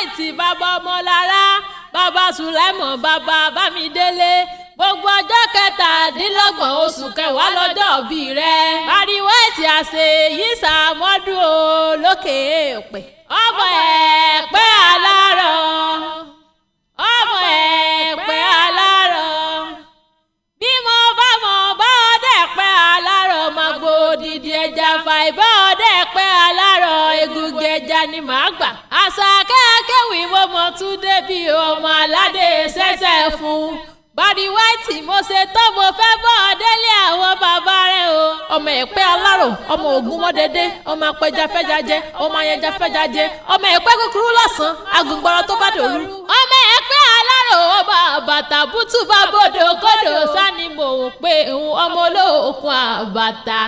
White, bàbá Ọmọlára, bàbá Sùlẹ́mọ̀, bàbá Bámidélé. Gbogbo ọjọ́ 27 oṣù kẹwàá lọ́jọ́ òbí rẹ̀. Barry White, àṣẹ yìí sàmọ́dún o lókè èèpẹ̀. Ọmọ Ẹ̀pẹ́ alárọ̀, ọmọ Ẹ̀pẹ́ alárọ̀, bí mo bá mọ̀ bá ọdẹ pẹ́ alárọ̀, máa gbó odidi ẹja fà ìbá ọdẹ pẹ́ alárọ̀, egungun ẹja ni màá gbà. Àṣàkẹ́ akéwì, mo mọ̀ tún débi ọmọ aládé ṣẹ̀ṣẹ̀ fún. Barry White, mo ṣe tán, mo fẹ́ bọ́ ọ délé àwọn bàbá rẹ̀ o. Ọmọ Ẹ̀pẹ́ alárò, ọmọ ògùn mọ́dédé, ọmọ apẹja fẹ́ja jẹ, ọmọ ayẹja fẹ́ja jẹ, ọmọ Ẹ̀pẹ́ kúkúrú lọ́sàn-án, agùngbọ̀rọ̀ tó bá dòru. Ọmọ Ẹ̀pẹ́ alárò, ọmọ àbàtà bútú bá bòdò kódò sani mò ń pè ń ọmọ olóòkun àbàtà.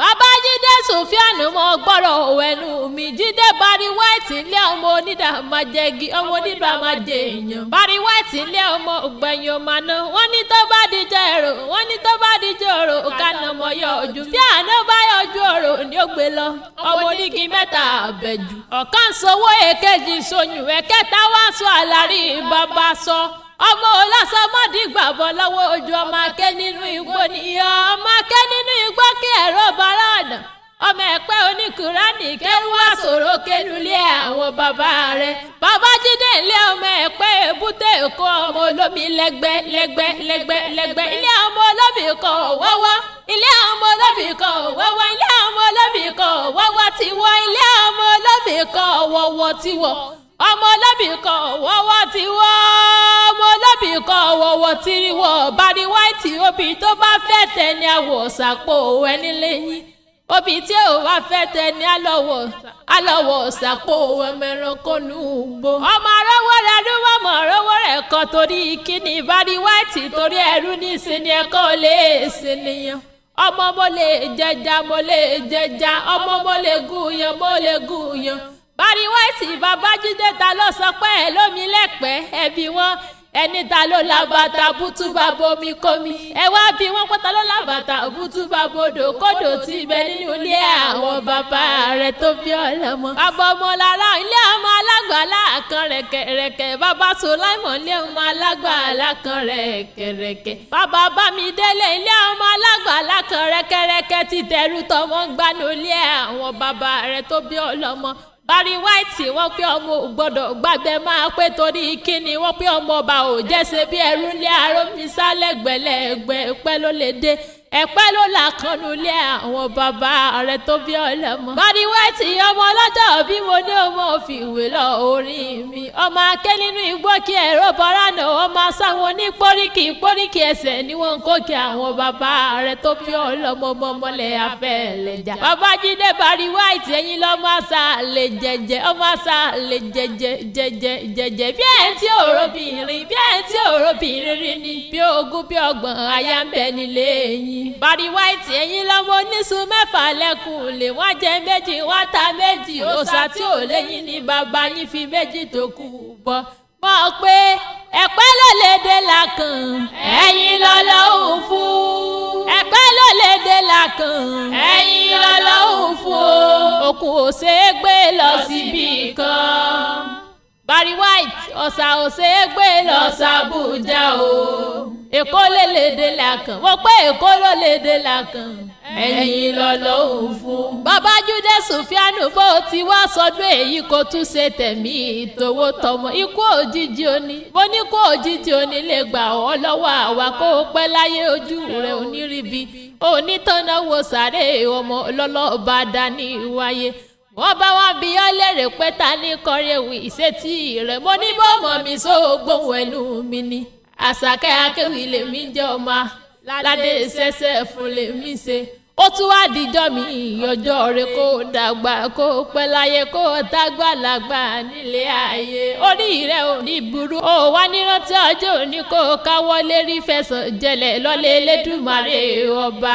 Babájídé Sùfíànù, mọ gbọ́rọ̀ ẹnu mi. Jídé Barry White, ilé ọmọ onídàá máa jẹgi, ọmọ onídàá máa jẹ èèyàn. Barry White, ilé ọmọ ògbẹ̀yìn ọmọ náà. Wọ́n ní tó bá dijọ́ èrò, wọ́n ní tó bá dijọ́ èrò, kánà mọ̀ yọ ojú. Bí àná bá yọjú ọ̀rọ̀ ni ó gbé lọ. Ọmọ onígi mẹ́ta àbẹ̀jù. Ọ̀kan sowó, èkejì soyún, ẹ̀kẹta wá sọ àlárí bàbá sọ. Ọmọ ọlọ́sọmọdì gbàbọ̀ lọ́wọ́ ojú. Ọmọ akẹ́ nínú igbó nìyọ, ọmọ akẹ́ nínú igbó kí ẹ̀rọ bára ọ̀nà. Ọmọ Ẹ̀pẹ́ oníkùránì kẹrù wá sọ̀rọ̀ kẹnulé àwọn bàbá rẹ̀. Babájídé, ilé ọmọ Ẹ̀pẹ́ èbúté Èkó, ọmọ olómi lẹ́gbẹ́ lẹ́gbẹ́ lẹ́gbẹ́ lẹ́gbẹ́, ilé ọmọ olómi kan wọ́wọ́, ilé ọmọ olómi kan wọ́wọ́, ilé ọmọ olómi kan wọ́wọ́ ti wọ́, ilé ọmọ olómi kan wọ́wọ́ ti wọ́, ọmọ olóbì kan wọ́wọ́ ti wọ́, ọmọ olóbì kan wọ́wọ́ ti rí wọ́. Barry White, obì tó bá fẹ́ tẹ̀ ní àwọ̀ sàpò ẹni lẹ́yìn, obì tí ò bá fẹ́ tẹ̀ ní alọ́wọ̀ sàpò ẹmẹranko nùgbò. Ọmọ arówó rẹ̀ dúró, ọmọ arówó rẹ̀ kan torí kíni? Barry White, torí ẹrú ní sinmi ẹ̀kọ́ lè sinìyàn. Ọmọ mo lè jẹja, mo lè jẹja, ọmọ mo lè gúnyán, mo lè gúnyán. Barry White, Babájídé, ta ló sọ pé ẹ lómi lẹ́pẹ́? Ẹbí wọn ẹni ta ló labata bútú bá bomi kómi? Ẹ wá bí wọn pé ta ló labata bútú bá bodò kódò tí ibẹ̀ nínú ilé àwọn bàbá rẹ̀ tó bí ọlọ́mọ. Bàbá ọmọ lára, ilé ọmọ alágbàlá kan rẹ̀kẹ̀rẹ̀kẹ̀, bàbá Sùláìmọ̀, ilé ọmọ alágbàlá kan rẹ̀kẹ̀rẹ̀kẹ̀, bàbá Bámidélé, ilé ọmọ alágbàlá kan rẹ̀kẹ̀rẹ̀kẹ̀, títẹ̀rù tọmọ ń gbanú ilé àwọn bàbá rẹ̀ tó bí ọlọ́mọ. Barry White, wọ́n pé ọmọ ò gbọ́dọ̀ gbàgbẹ́ máa pé torí kíni? Wọ́n pé ọmọ ọba ò jẹ́sẹ̀ bí ẹrú lé arómisá lẹ́gbẹ̀lẹ́gbẹ̀ pẹ́ ló lè dé ẹ̀pẹ́ ló là kànnú lé àwọn bàbá rẹ̀ tó bí ọlọ́mọ. Barry White, ọmọ ọlọ́jọ́ bí mo ní ọmọ fìwé lọ orin mi. Ọmọ akẹ́ nínú igbó kí ẹ̀rọ bọ́rá náà, ọmọ sáwọn ní póríkì póríkì ẹsẹ̀ ni wọ́n ń kó kí àwọn bàbá rẹ̀ tó bí ọlọ́mọ mọ́mọ́lẹ̀ afẹ́lẹ́jà. Babájídé Barry White, ẹ̀yin lọ́mọ àṣà lè jẹjẹ, ọmọ àṣà lè jẹjẹ jẹjẹ jẹjẹ, bí ẹ̀ ń tí òróbìnrin, bí ẹ̀ ń tí òróbìnrin rí ni bí 20 bí 30 aya ń bẹ nílé yín. Barry White, ẹ̀yin lọ́mọ oníṣu mẹ́fà lẹ́kùn lè wọ́n jẹ méjì, wọ́n ta méjì, òòṣà tí ò léyìn ní bàbá yín fi méjì tó kù bọ́. Mọ̀ pé Ẹ̀pẹ́ ló lè dé làkàn, ẹ̀yin lọ́lọ́hùn fún. Ẹ̀pẹ́ ló lè dé làkàn, ẹ̀yin lọ́lọ́hùn fún. Òkun ò ṣeé gbé lọ síbì kan. Barry White, ọ̀sà ò ṣeé gbé lọ sàbújá o. Èkó lè lè dé làkàn, wọ́n pé Èkó ló lè dé làkàn, ẹ̀yin lọ́lọ́hùn fún. Babájídé Sùfíànù, bó ti wá sọdún èyí, kò tún ṣe tẹ̀mí ìtòwó tọmọ. Ikú òjijì òní, mo ní kú òjijì òní lè gbà ọ́ lọ́wọ́ àwa. Kó o pẹ́ láyé, ojú rẹ̀ oníríbi onítànà wo sàré ọmọ lọ́lọ́ọ̀bá dání wáyé. Wọ́n bá wá bí ọ́ lérè pé ta ní kọrin ewì ìṣètì rẹ̀, mo ní bọ́mọ mi sóògbóhùn ẹnu mi ni. Àṣàkẹ́ akéwì lèmi jẹ́, ọmọ ládé ṣẹ̀ṣẹ̀ fún lèmi ṣe. Ó tún wá díjọ́ mi ìyọjọ́ rẹ, kó dàgbà, kó pẹ́ láyé, kó tágbàlagbà nílé ayé. Orí rẹ ò ní burú, ó wá nírántí ọjọ́ òní, kó káwọ́ lérí fẹ̀sọ̀ jẹlẹ̀ lọ́lẹ̀ Elédùmarè ọba.